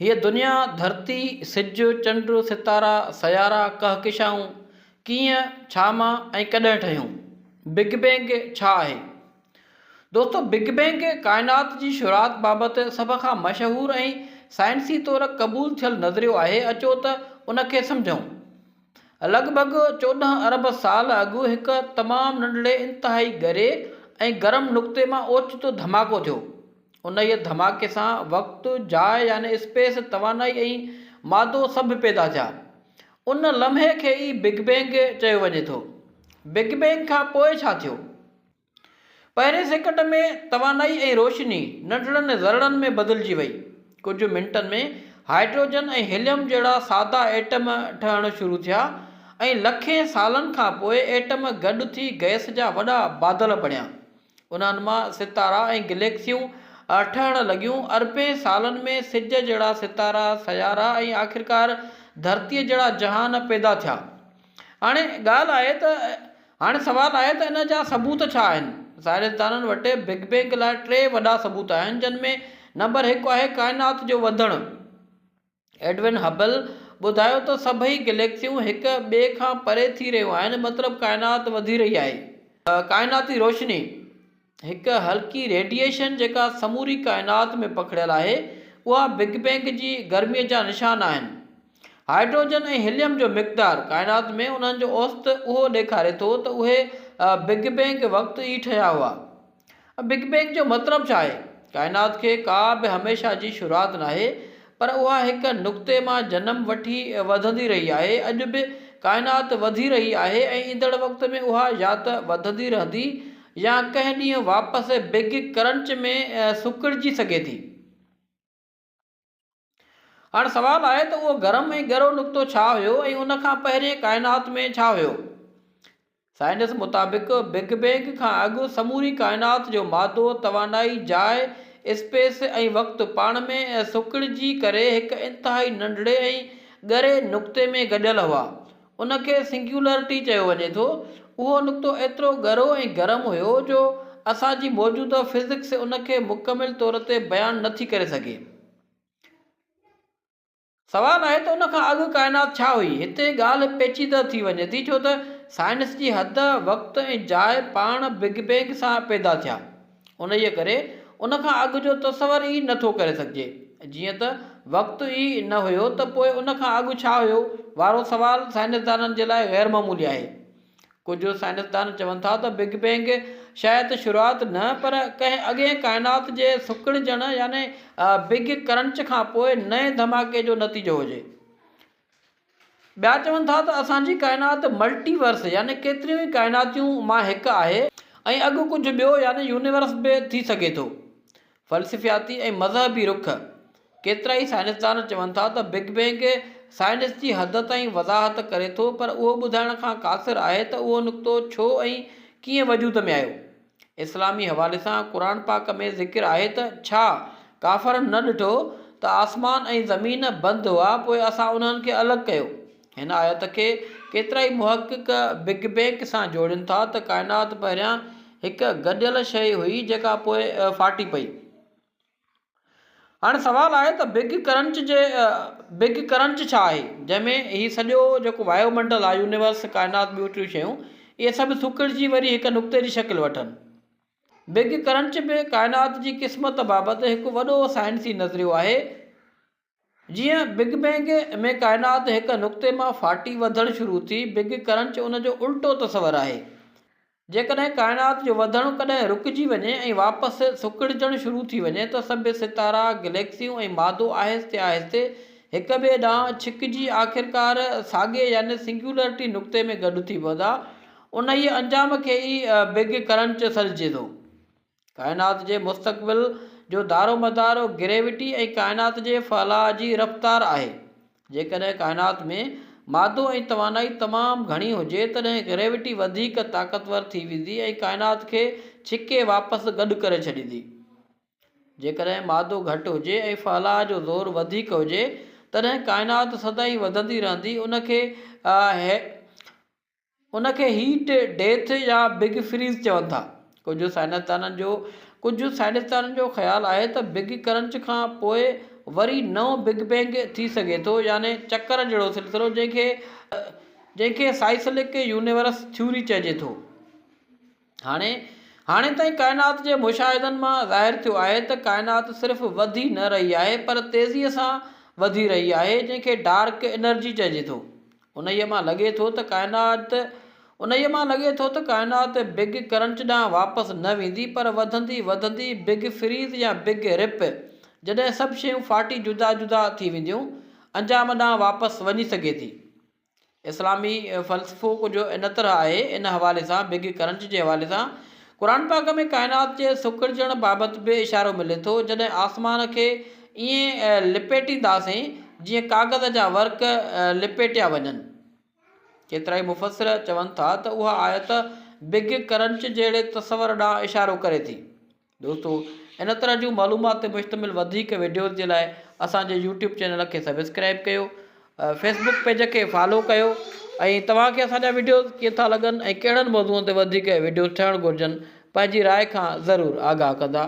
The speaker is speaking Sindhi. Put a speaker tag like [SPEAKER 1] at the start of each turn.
[SPEAKER 1] هيء دنيا، ڌرتي، سج، چنڊ، ستارا، سيارا، ڪهڪشائون ڪيئن، ڇا مان ۽ ڪڏهن ٺهيون؟ بگ بينگ ڇا آهي؟ دوستو بگ بينگ ڪائنات جي شروعات بابت سڀ کان مشهور ۽ سائنسي طور قبول ٿيل نظريو آهي، اچو ته ان کي سمجهون. لڳ ڀڳ 14 ارب سال اڳ هڪ تمام ننڍڙي انتهائي ڳري ۽ گرم نقطي مان اوچتو ڌماڪو ٿيو. انهيء ڌماڪي سان وقت، جاء يعني اسپيس، توانائي ۽ مادو سڀ پيدا ٿيا. ان لمحي کي ئي بگ بينگ چيو وڃي ٿو. بگ بينگ کان پوء ڇا ٿيو؟ پهرين سيڪنڊ ۾ توانائي ۽ روشني ننڍڙن ذرڙن ۾ بدلجي وئي. ڪجهه منٽن ۾ هائيڊروجن ۽ هيليم جهڙا سادا ايٽم ٺهڻ شروع ٿيا ۽ لکين سالن کان پوء ايٽم گڏ ٿي گئس جا وڏا بادل بڻيا. انهن مان ستارا ۽ گليڪسيون ٺهڻ لڳيون. اربين سالن ۾ سج جهڙا ستارا، سيارا ۽ آخرڪار ڌرتيء جهڙا جهان پيدا ٿيا. هاڻي ڳالهه آهي ته هاڻي سوال آهي ته ان جا ثبوت ڇا آهن؟ سائنسدانن وٽ بگ بينگ لاء ٽي وڏا ثبوت آهن جن ۾ نمبر هڪ آهي ڪائنات جو وڌڻ. ايڊون هبل ٻڌايو ته سڀئي گليڪسيون هڪ ٻئي کان پري ٿي رهيون آهن مطلب ڪائنات وڌي رهي آهي. ڪائناتي روشني هڪ هلڪي ريڊيئيشن جيڪا سموري ڪائنات ۾ پکڙيل آهي اها بگ بينگ جي گرمي جا نشان آهن. هائيڊروجن ۽ هيليم جو مقدار ڪائنات ۾ انهن جو اوسط اهو ڏيکاري ٿو ته اهي بگ بينگ وقت ئي ٺهيا هئا. بگ بينگ جو مطلب ڇا آهي؟ ڪائنات کي ڪا به هميشه جي شروعات ناهي، پر اها هڪ نقطي مان جنم وٺي وڌندي رهي آهي. اڄ به ڪائنات وڌي رهي آهي ۽ ايندڙ وقت ۾ اها يا ته وڌندي رهندي يا ڪنهن ڏينهن واپس بگ ڪرنچ ۾ سڪڙجي سگهي ٿي. هاڻ سوال آهي ته اهو گرم ۽ ڳرو نقطو ڇا هيو ۽ ان کان پهرين ڪائنات ۾ ڇا هيو؟ سائنس مطابق بگ بينگ کان اڳ سموري ڪائنات جو مادو، توانائي، جاء، اسپيس ۽ وقت پاڻ ۾ سڪڙجي ڪري هڪ انتهائي ننڍڙي ۽ ڳري نقطي ۾ گڏيل هئا. ان کي سنگيولرٽي چيو وڃي ٿو. اهو نقطو ايترو ڳرو ۽ گرم هيو جو اسان جي موجوده فزڪس ان کي مڪمل طور تي بيان نٿي ڪري سگهي. سوال آهي ته ان کان اڳ ڪائنات ڇا هئي؟ هتي ڳالهه پيچيده ٿي وڃي ٿي ڇو ته سائنس جي حد، وقت ۽ جاء پاڻ بگ بينگ سان پيدا ٿيا. انهيء ڪري ان کان اڳ جو تصور ئي نه ٿو ڪري سگهجي. جيئن ته وقت ئي نه هيو ته پوء ان کان اڳ ڇا هيو وارو سوال سائنسدانن جي لاء غير معمولي آهي. ڪجهه سائنسدان چون ٿا ته بگ بينگ شايد شروعات نه پر ڪنهن اڳئين ڪائنات جي سڪڙجڻ يعني بگ ڪرنچ کان پوء نئين ڌماڪي جو نتيجو هجي. ٻيا چون ٿا ته اسان جي ڪائنات ملٽي ورس يعني ڪيتريون ئي ڪائناتيون مان هڪ آهي ۽ اڳ ڪجهه ٻيو يعني يونيورس به ٿي سگهي ٿو. فلسفياتي ۽ مذهبي رخ، ڪيترائي سائنسدان چون ٿا ته بگ بينگ سائنس جي حد تائين وضاحت ڪري ٿو پر اهو ٻڌائڻ کان قاصر آهي ته اهو نقطو ڇو ۽ ڪيئن وجود ۾ آيو. اسلامي حوالي سان قرآن پاڪ ۾ ذڪر آهي ته ڇا ڪافرن نه ڏٺو ته آسمان ۽ زمين بند هئا پوء اسان انهن کي الڳ ڪيو. هن آيت کي ڪيترائي محقق بگ بينگ سان جوڙين ٿا ته ڪائنات پهريان هڪ گڏيل شيء هئي جيڪا پوء ڦاٽي پئي. هاڻي سوال آهي ته بگ ڪرنچ جي بگ ڪرنچ ڇا آهي جنهن ۾ هي سڄو جيڪو وايو منڊل آهي يونيورس ڪائنات ٻيون ٽيون شيون اهي سڀ سڪڙجي وري هڪ نقطي جي شڪل وٺن. بگ ڪرنچ به ڪائنات جي قسمت بابت هڪ وڏو سائنسي نظريو آهي. جيئن بگ بينگ ۾ ڪائنات هڪ نقطي مان ڦاٽي وڌڻ شروع ٿي، بگ ڪرنچ ان جو الٽو تصور آهي. جيڪڏهن ڪائنات جو وڌڻ ڪڏهن رڪجي وڃي ۽ واپس سڪڙجڻ شروع ٿي وڃي ته سڀ ستارا، گليڪسيون ۽ مادو آهستي آهستي هڪ ٻئي ڏانهن ڇڪجي آخرڪار ساڳئي يعني سنگيولرٽي نقطي ۾ گڏ ٿي پوندا. انهيء انجام کي ئي بگ ڪرنچ سڏجي ٿو. ڪائنات جي مستقبل جو دارومدار گريوٽي ۽ ڪائنات جي ڦهلاء جي رفتار آهي. جيڪڏهن ڪائنات ۾ مادو ۽ توانائي تمام گهڻي هجي تڏهن گريوٽي وڌيڪ طاقتور ٿي ويندي ۽ ڪائنات کي ڇڪي واپس گڏ ڪري ڇڏيندي. جيڪڏهن مادو گهٽ هجي ۽ ڦهلاء جو زور وڌيڪ هجي تڏهن ڪائنات سدائين وڌندي رهندي ان کي ان کي هيٽ ڊيٿ يا بگ فريز چون ٿا. ڪجهه سائنسدانن جو ڪجهه سائنسدانن جو خيال آهي ته بگ ڪرنچ کان پوء وري نئون بگ بينگ ٿي سگهي ٿو يعني چڪر جهڙو سلسلو جنهن کي جنهن کي سائسلڪ يونيورس ٿيوري چئجي ٿو. هاڻي هاڻي تائين ڪائنات جي مشاهدن مان ظاهر ٿيو آهي ته ڪائنات صرف وڌي نه رهي آهي پر تيزيء سان وڌي رهي آهي جنهن کي ڊارڪ انرجي چئجي ٿو. انهيء مان لڳي ٿو ته ڪائنات انهيء مان لڳي ٿو ته ڪائنات بگ ڪرنچ ڏانهن واپس نه ويندي پر وڌندي وڌندي بگ فريز يا بگ رپ، جڏهن سڀ شيون ڦاٽي جدا جدا ٿي وينديون، انجام ڏانهن واپس وڃي سگهي ٿي. اسلامي فلسفو ڪجهه ان طرح آهي، ان حوالي سان بگ ڪرنچ جي حوالي سان قرآن پاڪ ۾ ڪائنات جي سڪڙجڻ بابت به اشارو ملي ٿو، جڏهن آسمان کي ائين لپيٽينداسين جيئن ڪاغذ جا ورق لپيٽيا وڃن. ڪيترائي مفسر چون ٿا ته اها آيت بگ ڪرنچ جهڙي تصور ڏانهن اشارو ڪري ٿي. دوستو ان طرح جون معلومات تي مشتمل وڌيڪ وڊيوز جي لاء اسان جي يوٽيوب چينل کي سبسڪرائب ڪيو، فيسبڪ پيج کي فالو ڪيو ۽ توهان کي اسان جا وڊيوز ڪيئن ٿا لڳن ۽ ڪهڙن موضوعن تي وڌيڪ وڊيوز ٺهڻ گهرجن پنهنجي راء کان ضرور آگاهه ڪندا.